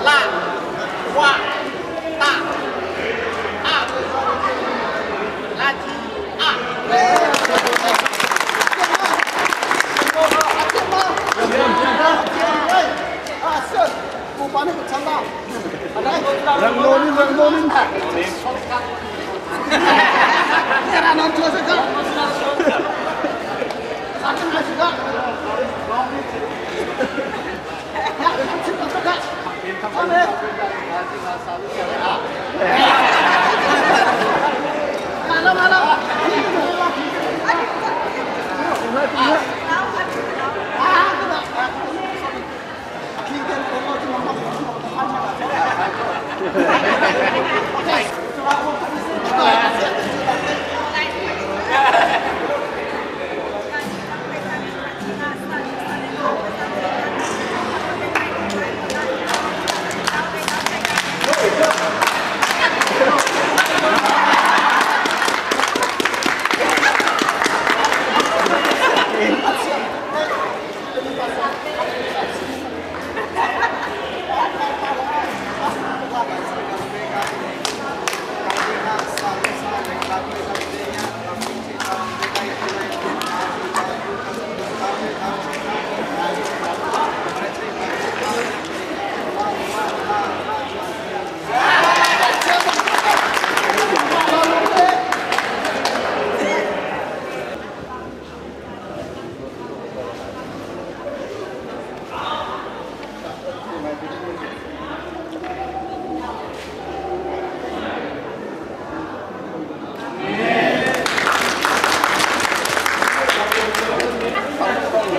La, qua, ta.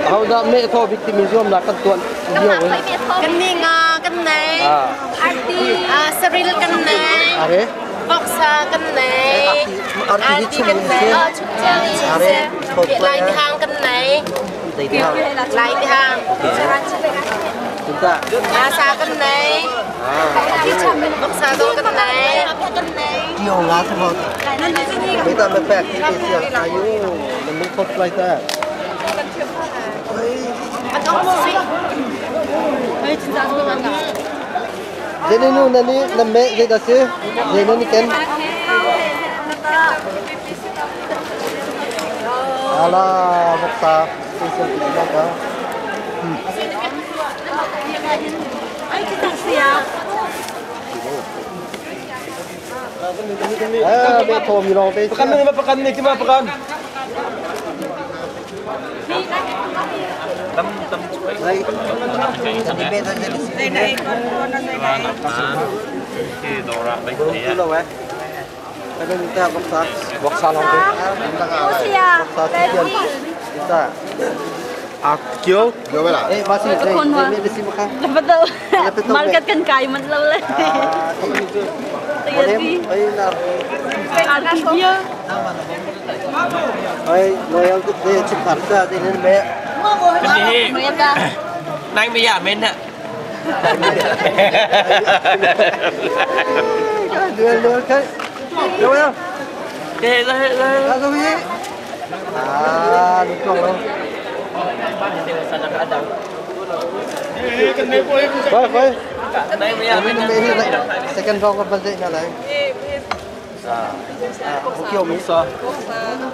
Hodah meh thaw bik timi zuamnak kan tuan lio in. Kan ni nga kan nei. Saril kan nei. Are. Boksa kan nei. Arti kan nei. Are. Lai tihang kan nei. Lai tihang. Chúng ta. Sa kan nei. Boksa zong kan nei. Tiêu nga thằng họ. Mấy ta mới bẹt thì thì ayu, mình muốn thốt lại ta. Thế nên nu nani nằm mẹ dây đó chứ, dây nó đi ken. Ala boksa, special thì nó có. À, mẹ thò mi lòng đây. Pakan ni pakan ni cuma pakan. Đây. Đây này. Đâu ấy? Cái này chúng ta boksa. Boksa long tu. Boksa chicken. Chúng ta. À kyo. Eh, masih đây, đây mẹ đi xin makan. Dapat Dapat tahu. Market kan kai man lo le. À, Tiga ấy là Arti dia. ấy nói ông đây chụp ảnh ra đây nên mẹ. Mẹ ta. นั่งไม่อยากเม้นอะ Đưa đưa cái. Đâu em? เฮ้ยเลยเลย Ra đâu đi. À, đúng rồi đâu. Quay quay. นั่งไม่อยากเม้น Mẹ mẹ second round ก็เป็นได้อะไรอ่าโอเคมีซอ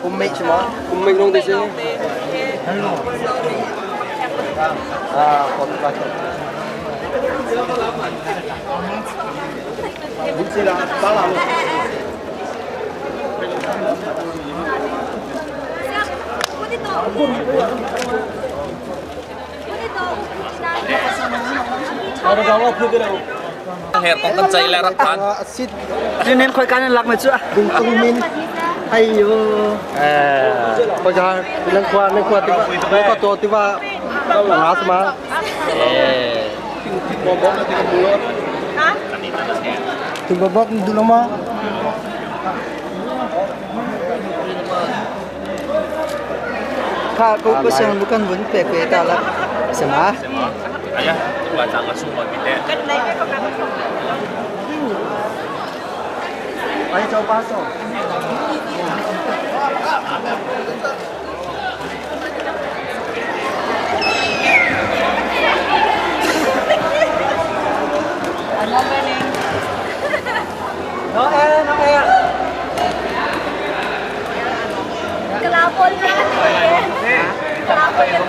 คุมเมใช่ไหม Kum mình long đi chứ. อ่าขอบคุณครับ Bún xì là ba làm. Ada kalau pun tidak. เหตุของตั้งใจและรักฐาน ซิด นี่เน้นคอยการรักมาจ้ะ ดึงตุ้งมิน ไอ้ยู เออก็จะเรื่องความเรื่องความที่ว่าแล้วก็ตัวที่ว่าหาสมาถึงบอกดูลงมา ข้ากูก็เชิงบุกันวุ้นเปรย์ตาละสมา อายะตัวจังกระชุ่มวันพิเต ไอ้เจ้าป้าส่ง น้องแอร์น้องแอร์ Kelapon kan. Kelapon kan.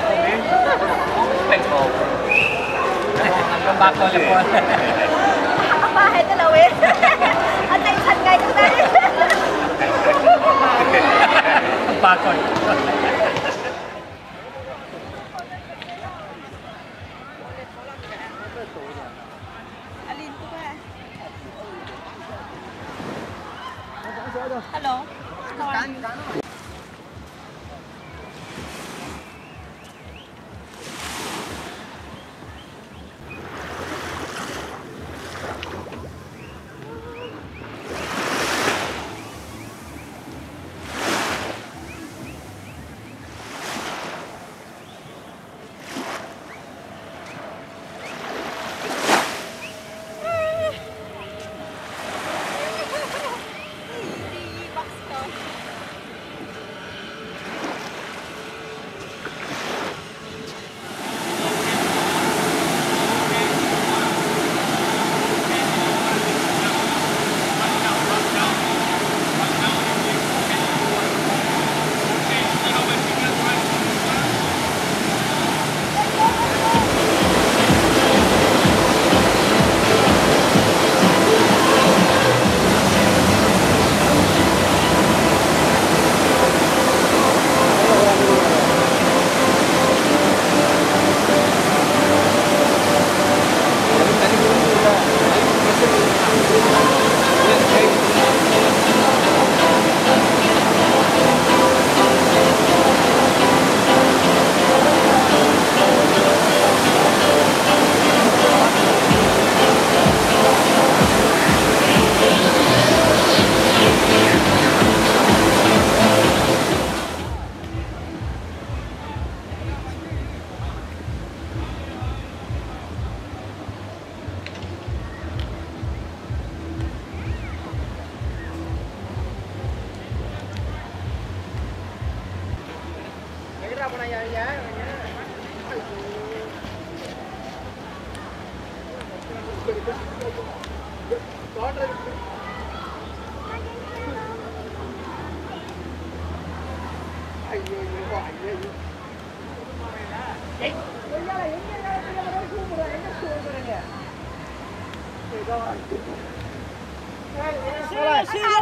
เป็นโมลำบากคนละคน Apa hai tu lawe? Ada ikan kai tu tadi. Pa koi. Hello.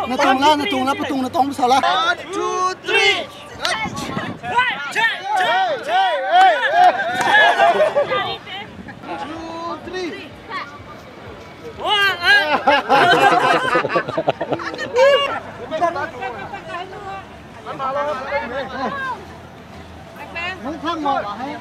Na tung la, na tung la, patung na tong sa la. 1 2 3 2 3 Muốn thăng ngồi hay?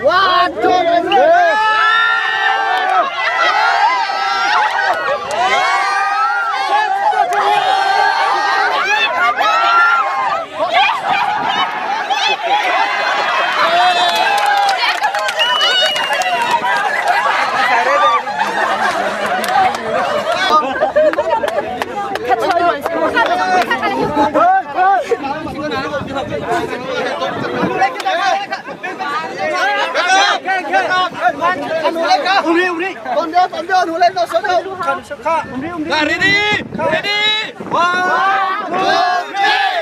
One, two, three. Ready? Ready? 1, 2, 3!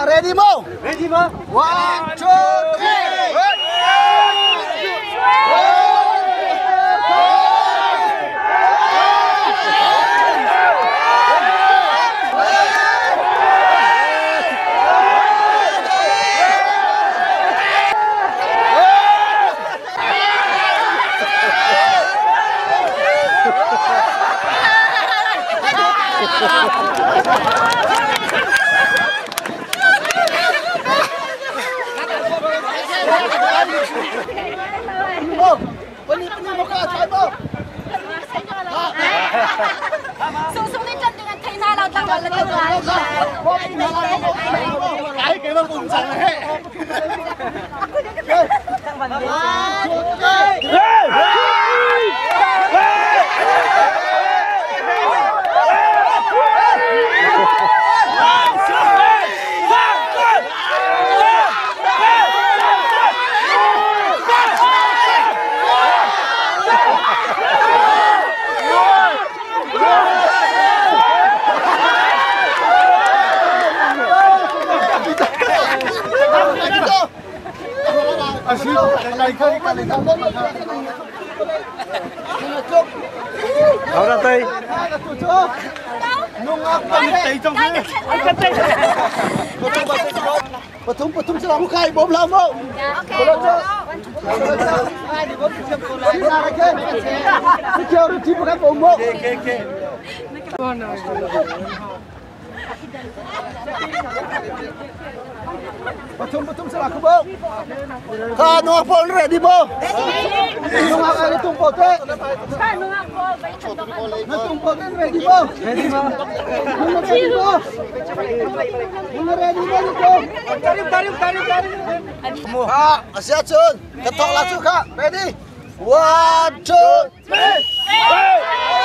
Ready mo? Ready mo? 1, 2, 3! Ready mo? Ready mo? Ready mo? Ready mo? Ready mo? Ready? 1, 2, 3!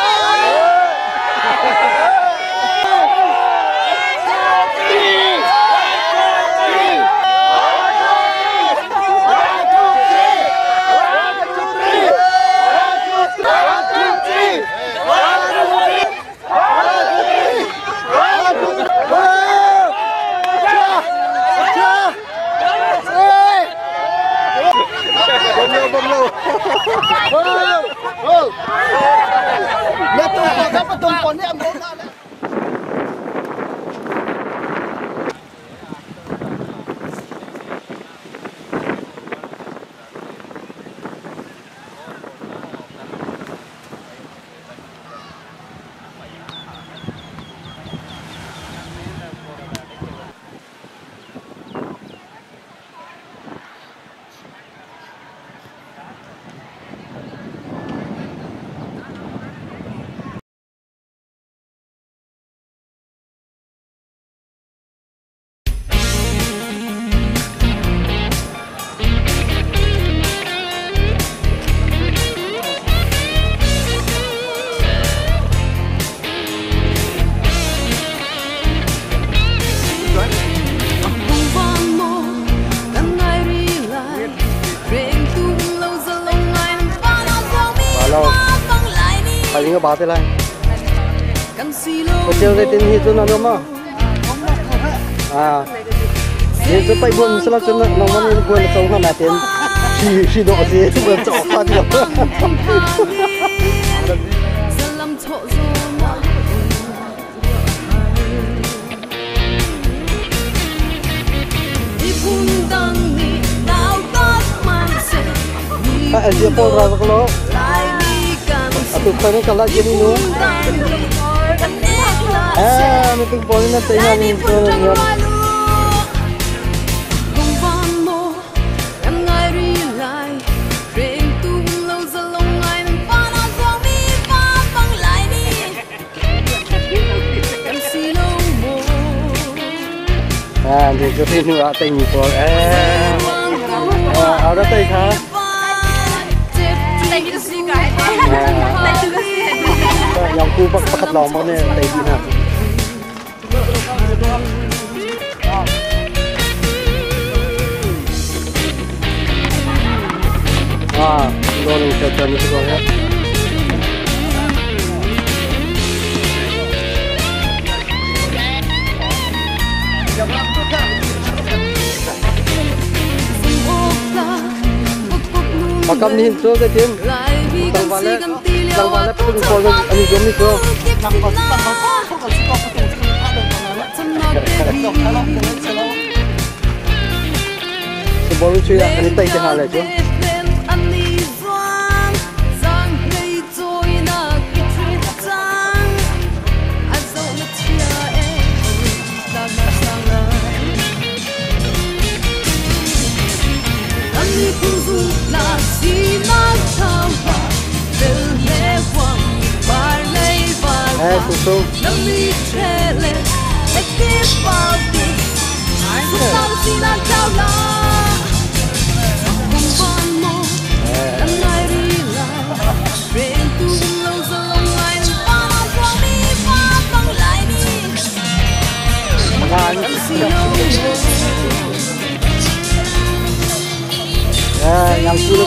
Ning a ba te lai. Hotel zeitin hi cu na nuam ma? Ah. Ni cu pai buan sala cun nangman in buan na co hna natin hri hri dawh a si buan co fa ti lo. A zia pawl ra bak lo. Atu khoi nan kal la gini nu. Eh, mi tung pawl nan tei na ni tu nan yan. À, thì cho khi nữa tây nhị pawl. Eh. À, đó tây kha. Yang ku pak pakat long bak ne tei di na. À, đồ này cho cho như thế rồi. Pakam ni hin chu zeitin tlangval le tlangval le patung pawl an i zuam ni cu. Sibawi chui ah kan i tei te hna le cu. Eh, su su. Eh, yang su lu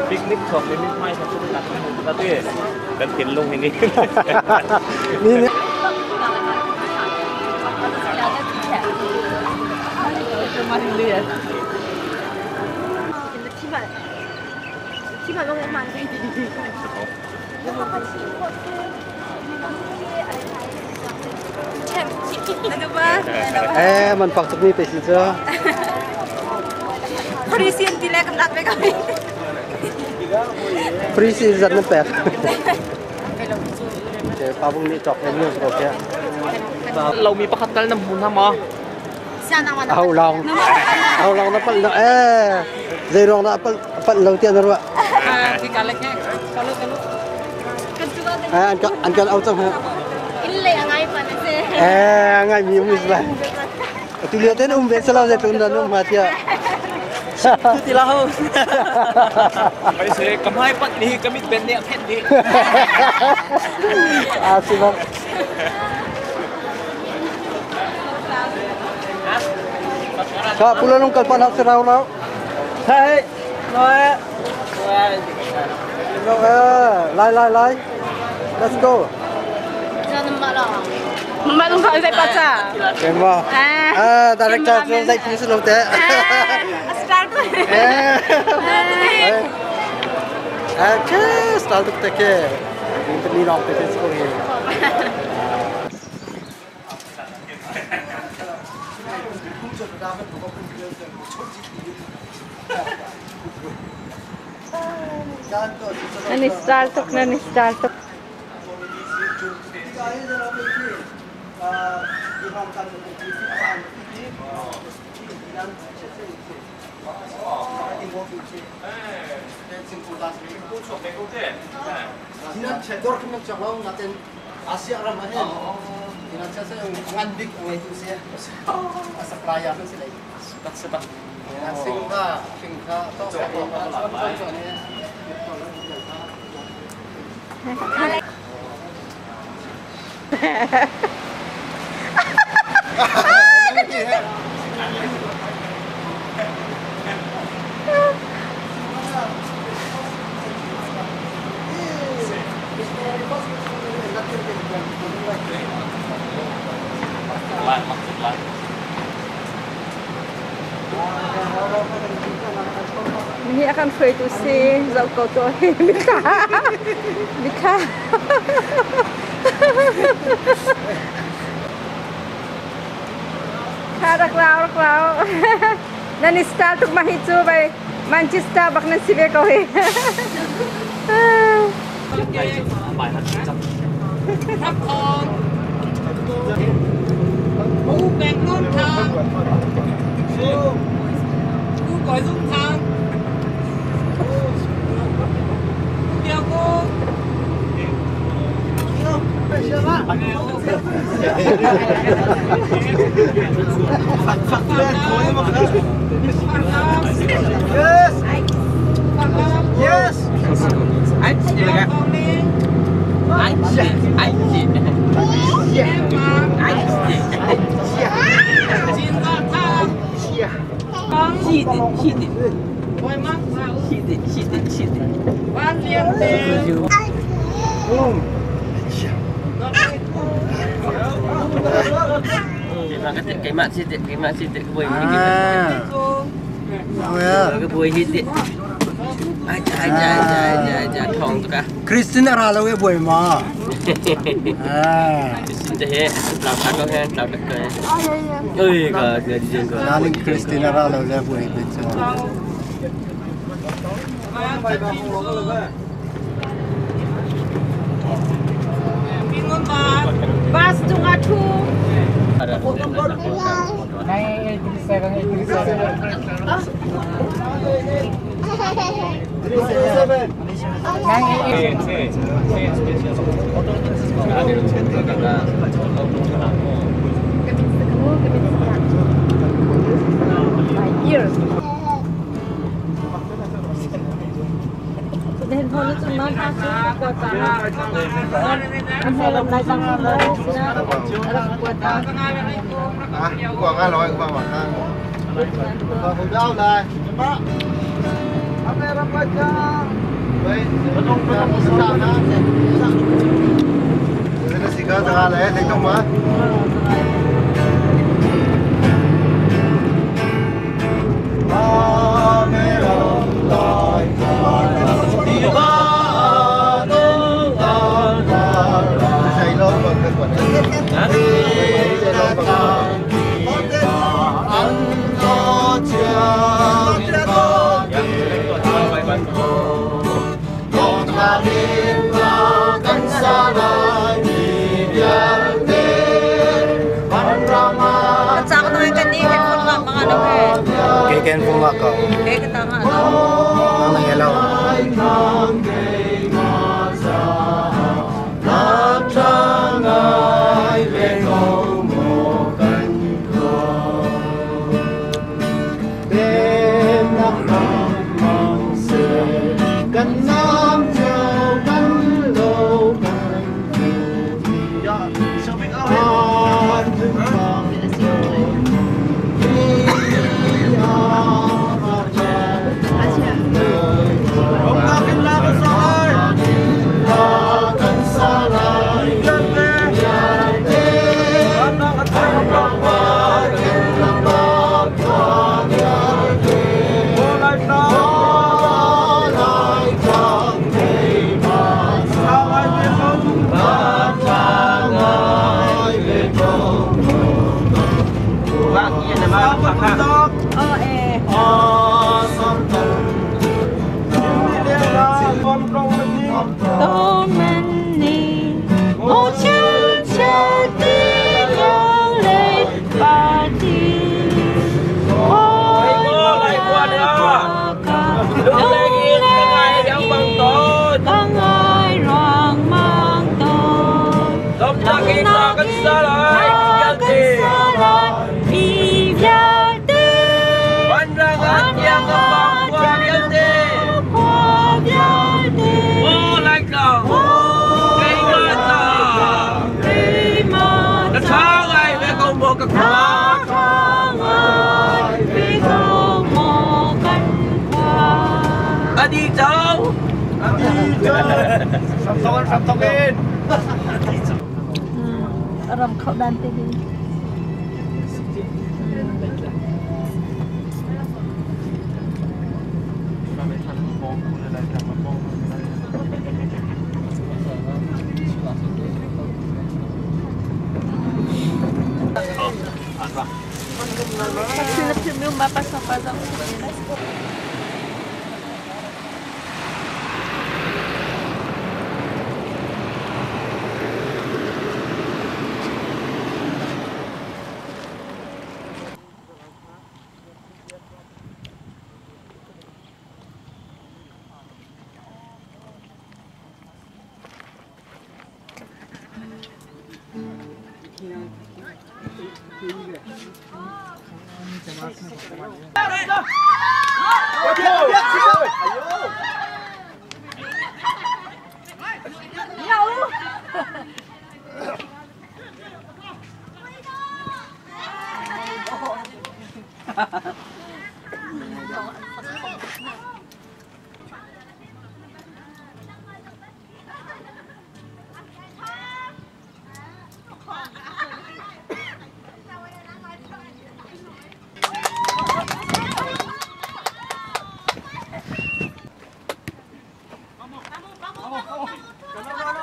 Picnic ของไม่ไม่ตัดตัวกันเห็นลงอย่างนี้ นี่นี่ Eh, man pak tuk mi pe si cu. Parisian ti le kan lat ve ko. Free si zat na pek. Pa bung nih cok em lu ko kia. เรามีประคัตตัลน้ำหุ่นทำมอ Au long. Au long na pal na eh. Zei rong na pal pal lo tian na ru. Eh, an kan an kan au chang ha. In le ngai pa na se. Eh, ngai mi um isla. Tu lihat ten um ve sala ze tun dan um ma tia. ตีละหู ไปเสกำให้ปัดนี้กำมิดเป็นเนี่ยเพชรนี้ Ah, si bang. Ka pula nung kalpan hak serau lau. Hey, noe. Noe, lai lai lai. Let's go. มาลงเขาใส่ปัจจ้า Em ba. Ah, director tu zai phi slo te. Star ตัว Eh. Eh, ke star tuk te ke. Ni long te ke sko he. นั่นสตาร์ตุกนั่นสตาร์ตุก Asia ram ah hin Indonesia sa yung ngan bik ang ngeitu si supplier kan sila. Sing kha sing kha to to to to ne. Nihi a kan hruaitu si zoh ko tuah hi mithla mithla kha rak rau rak rau nan i star tuk ma hi cu bai Manchester bak nan si ve ko hi. Christine ra lo e buai ma. Naling Christine ra lo le buai be chu. Bus tunga thu. Keken pong nga ka. Nang nangelaw. Hramthawk in. Ram kho dan te hi.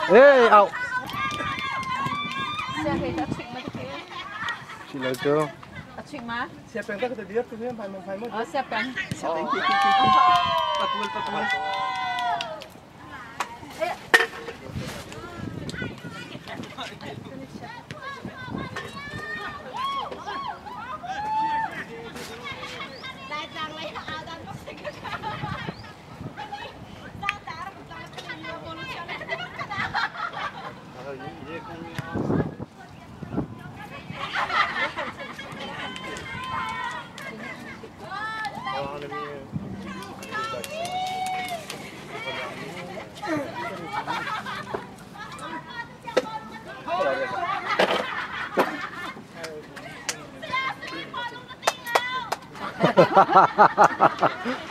Ê, ậu. Chị lấy chưa? Siapa yang tak dia tu yang pai pai Oh, siapa yang? Siapa yang Patul patul.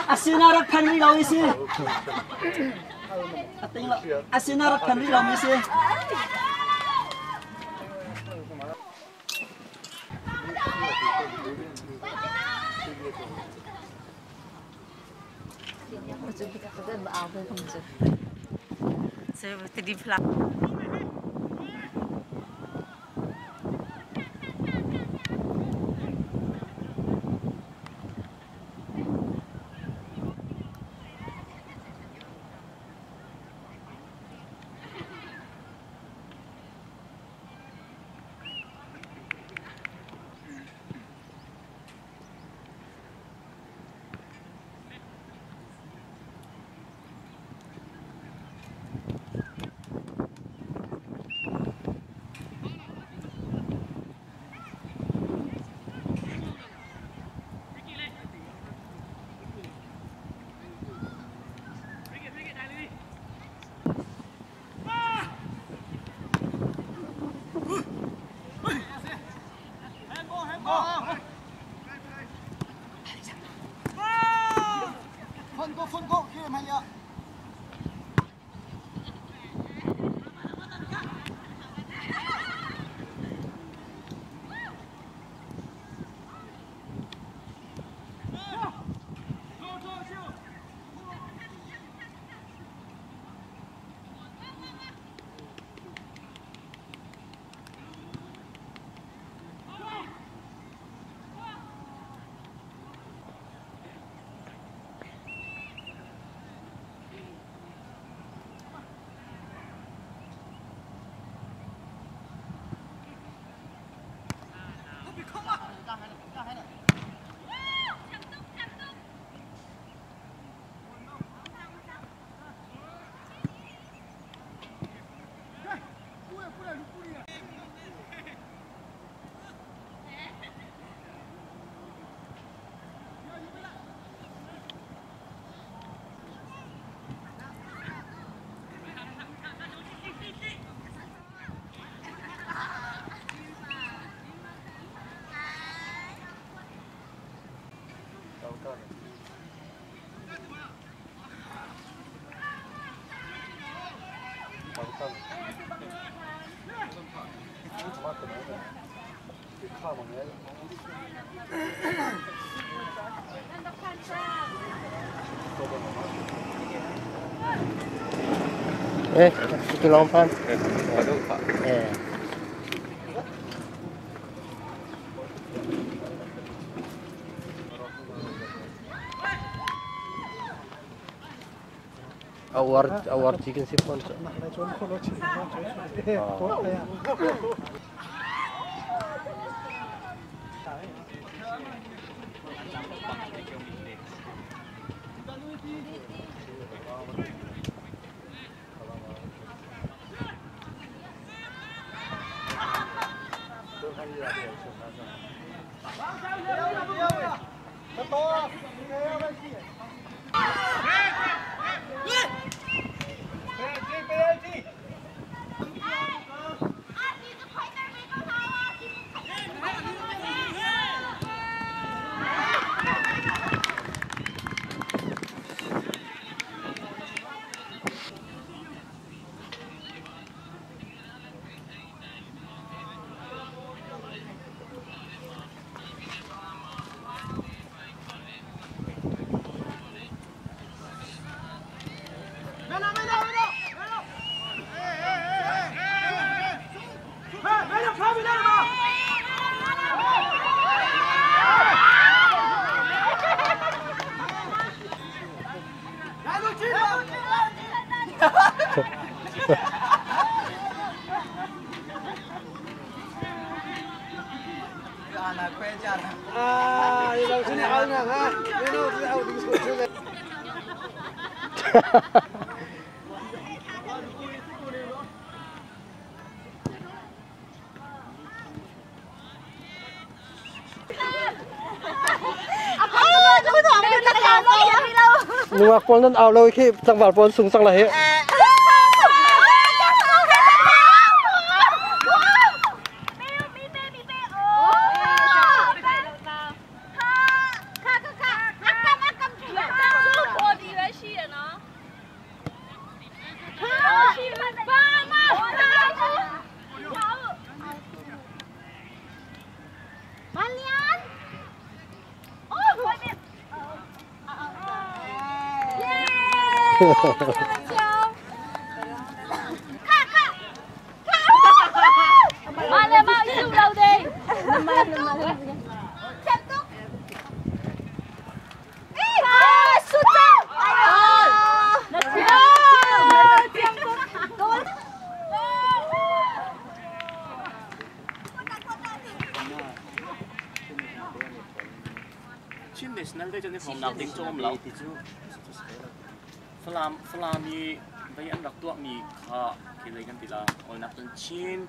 Asina rak phan rih lo isi. Ating lo. Asina rak phan rih lo mi si. Eh, itu lompat. Eh. Award award chicken si pon. Nungak pawl nan au lo khi tlangval pawl sung cang la hi. Chin National Day cu ni nak ding cu um lo. Falam Falam i vei an rak tuahmi kha khi zei kan ti la nak cun Chin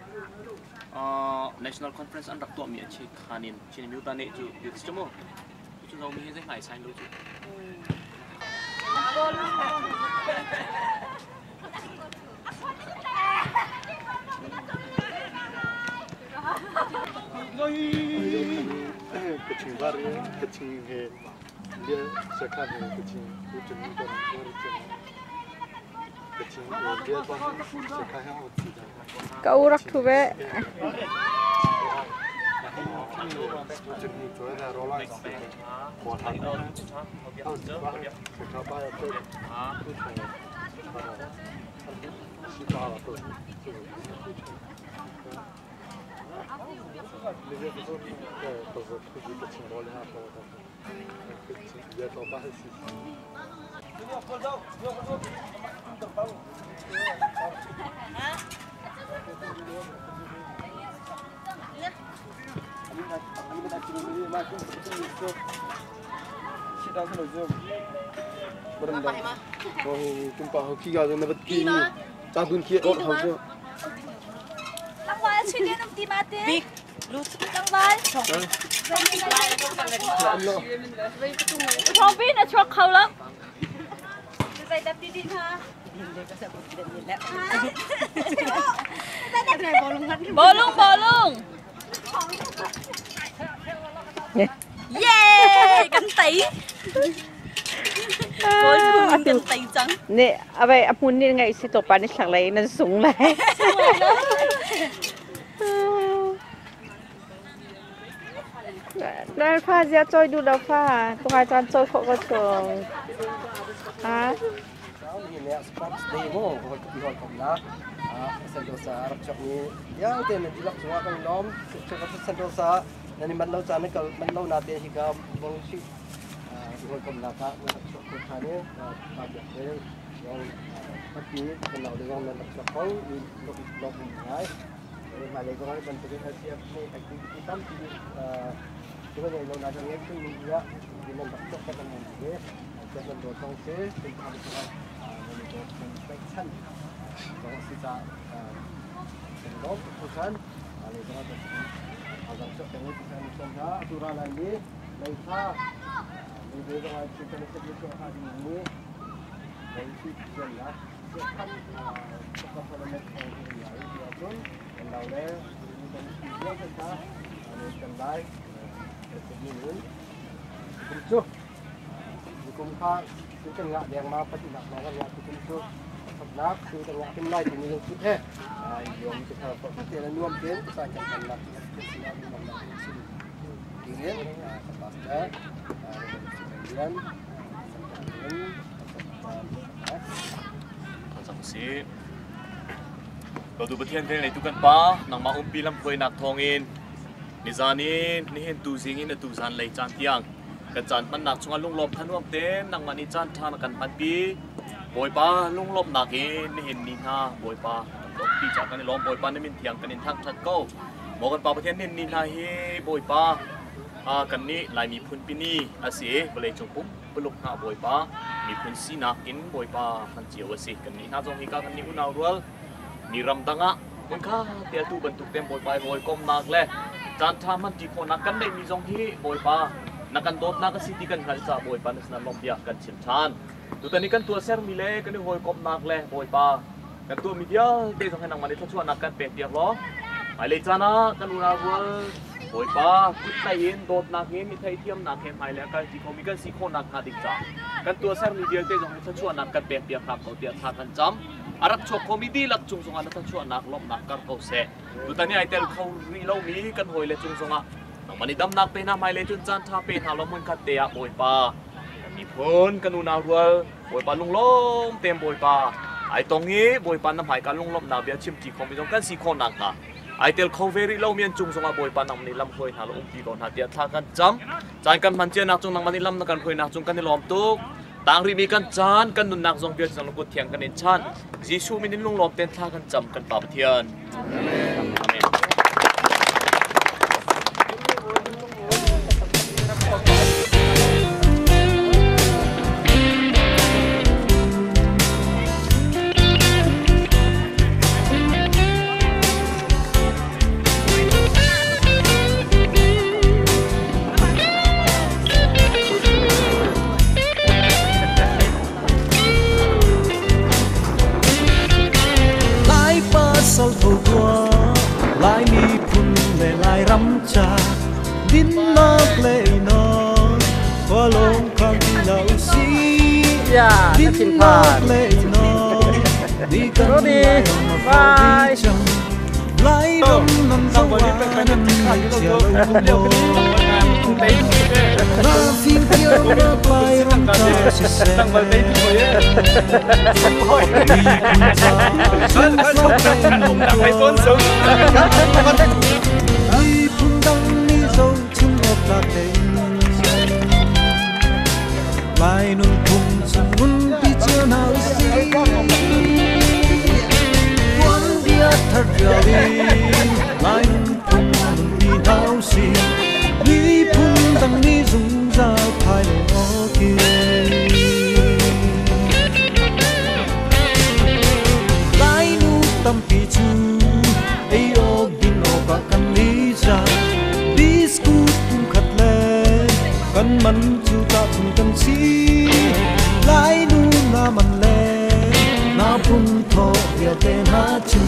National Conference an rak tuahmi a chi khanin Chin Myuta ne cu cu mu cu zomi hi zei hngai sain lo cu. Ka u rak thu ve. Robin a chuak kho lo. Bolung bolung. Yeah, kan tei. Kawl phung in kan tei cang. Ne abai a hmun ni ngai si to pa ni thlak lai nan sung lai. Nan fa zia choi du lo fa tu ngai chan choi kho ko chung. Ha? Sports Day mo ko ko hol kom la Sentosa rak chok ni yang te na dilak chunga kan lom chok Sentosa nani man lo chan kal man lo na te hi ka bong shi hol kom la ka rak chok ko tha ne pa bia te yong pati kan lo de yong nan rak chok ko ni lok lok ngai ma le ko ban te LCF ni activity tam ti tu ba lo na jang ek ni ya ni nan rak chok ka kan ni te nan do tong se tin tham chunga nan do kan pek chan dong si cha kan lo tu chan ale dong ta azam chok kan ni chan chan ha tu ra lai ni lai tha ni be dong ai chi kan se ni cho ha ni ni lai chi chen la se khan chok ka tournament thong ni ya ya chun kan lo le ni kan chi ya ka ale kan lai se ni nun kum chu kum kha tu kan nga deng ma pati nak ma ya tu kum chu nak tu kan nga kim lai ti ni chu he ai yom chu tha ko te na nuam ten sa kan kan nak ti si na ni nam si dingin sa pastor si Sang si Ko tu Pathian vel nei tu kan pa nangmah umpi lam hruai nak thawngin nizan in nihin tu zing in atu zan lei caan tiang kan caan hmannak chungah lunglawm thanuam tein nangmah nih caan ṭha na kan hmanpi. Bawipa lunglawmhnak in nihin ni hna Bawipa kan lawmhpi caah kan i lawm. Bawipa na min thiang kan in thangṭhat ko. Maw kan Pa Pathian nihin ni hna hi Bawipa kannih Lai miphun pini a si i vawleicung pumpuluk hna Bawipa miphun sinak in Bawipa hman cio a si. Kannih hna zong hika kannih unau rual mi ramdang ah hmunkha te atu bantuk te Bawipa i hawikomnak le caanṭha hmanṭi khawhnak kan neihmi zong hi Bawipa na kan dawtnak a si ti kan hngalh caah Bawipa na sinah lawmh bia kan chim ṭhan. Tutan i kan tuahsermi le kan i hawikomhnak le Bawipa kan tuahmi vialte zong hi nangmah nih thluachuahnak kan pek piak law hmailei caan ah kan unau rual Bawipa kuttlaih in dawtnak in i theihthiamnak he hmailei a kalṭi khomi kan si khawh nakhnga ding caah kan tuahsermi vialte zong hi thluachuahnak kan pek piak hram ko tiah thla kan cam. A rak chuak khomi dihlak cung zongah na thluachuahnak lawmhnak kar ko seh. Tutan i ai tel kho rih lomi kan hawile cung zongah nangmah nih damnak pe hna, hmailei cun caan ṭha pe hna law hmunkhat te ah Bawipa kan miphun kan unau rual Bawipa lunglawm tein Bawipa ai tong i Bawipa na hmaika lunglawmhnak bia chimṭi khomi zong kan si khawh nakhnga ai tel kho ve rih lomi an cung zongah Bawipa nangmah nih lam hruai hna law umpi ko hna tiah thla kan cam. Caan kan hman cianak cung nangmah nih lam na kan hruainak cung kan i lawm tuk. Tang rihmi kan caan, kan nunnak zong vialte zong na kut thiang kan in chanh. Jesuh min in lunglawm tein thla kan cam kan Pa Pathian. Amen. Amen. Lai pasal tho tua, Lai miphun le Lai ram ca, dinnak le non, khua lawng khang ti la usi. Dinnak le non, ni kan Lai ram a fo ding cang. Lai ram nan zo ah nan ngai chia lo maw? Na fim thiamnak Lai ram ca siseh. Miphun ca zungzal in tuah. Miphun dang nih zohchun awk tlak tein Lai nunphung chung nunpi cio hna usih. Tuanbia thar ṭial in Lai nunphung nunpi hna usih. Miphun dang nih zungzal phai lo awkin. Lainu tampi cu ei awk din awkah kan i za. Biskut pumkhat le kan man cu tahchun kan si. Lainu na man le na phun thawh vialte hna chim.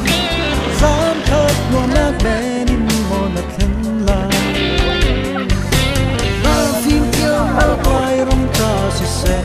Zan khat nuamnak men in maw na thlen lai. Na fimthiamnak Lairam ca siseh.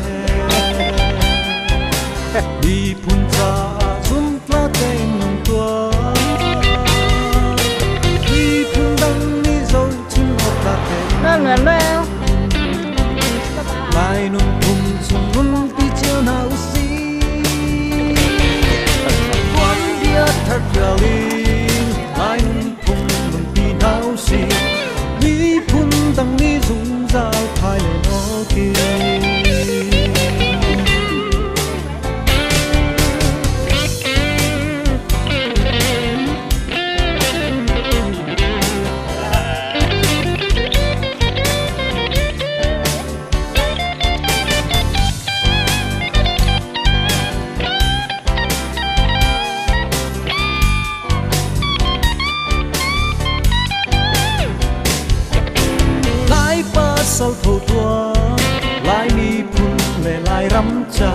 ca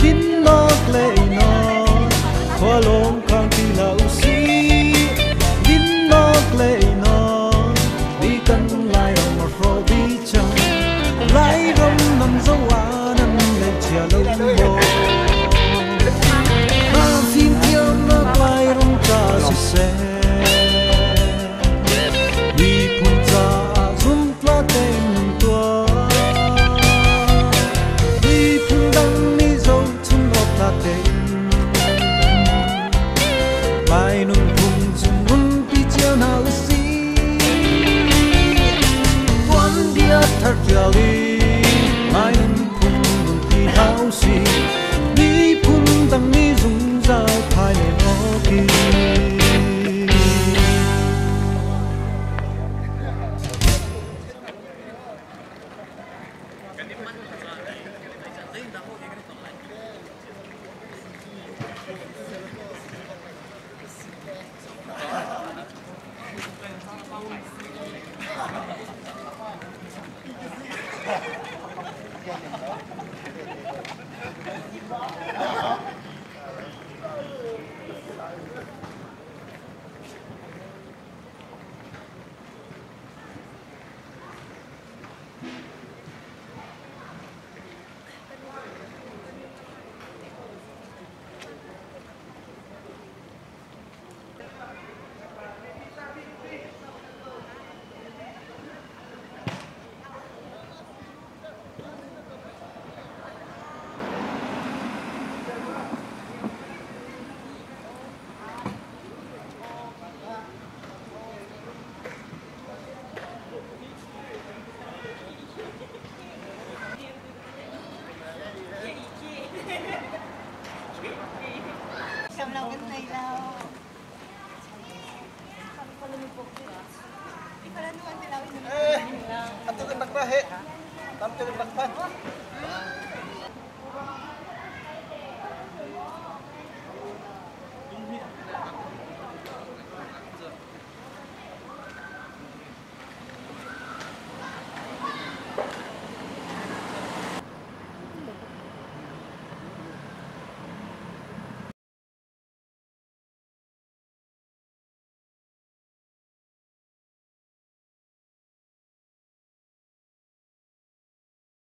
Dinnak le einak khua lawng khang ti hlah usih Dinnak le einak nih kan Lairam a hrawh dih cang Lairam nan zoh ah nan ngaihchia lo maw Na fimthiamnak Lairam ca siseh Miphun caah zumtlak tein nun tuah Miphun dang nih zohchun awk tlak tein Lai nunphung cu nunpi cio hna usih Tuanbia thar ṭial in Lai nunphung nunpi hna usih Miphun dang nih zungzal phai len awk in. Atu kan rak ra he. Tam kan rak phan.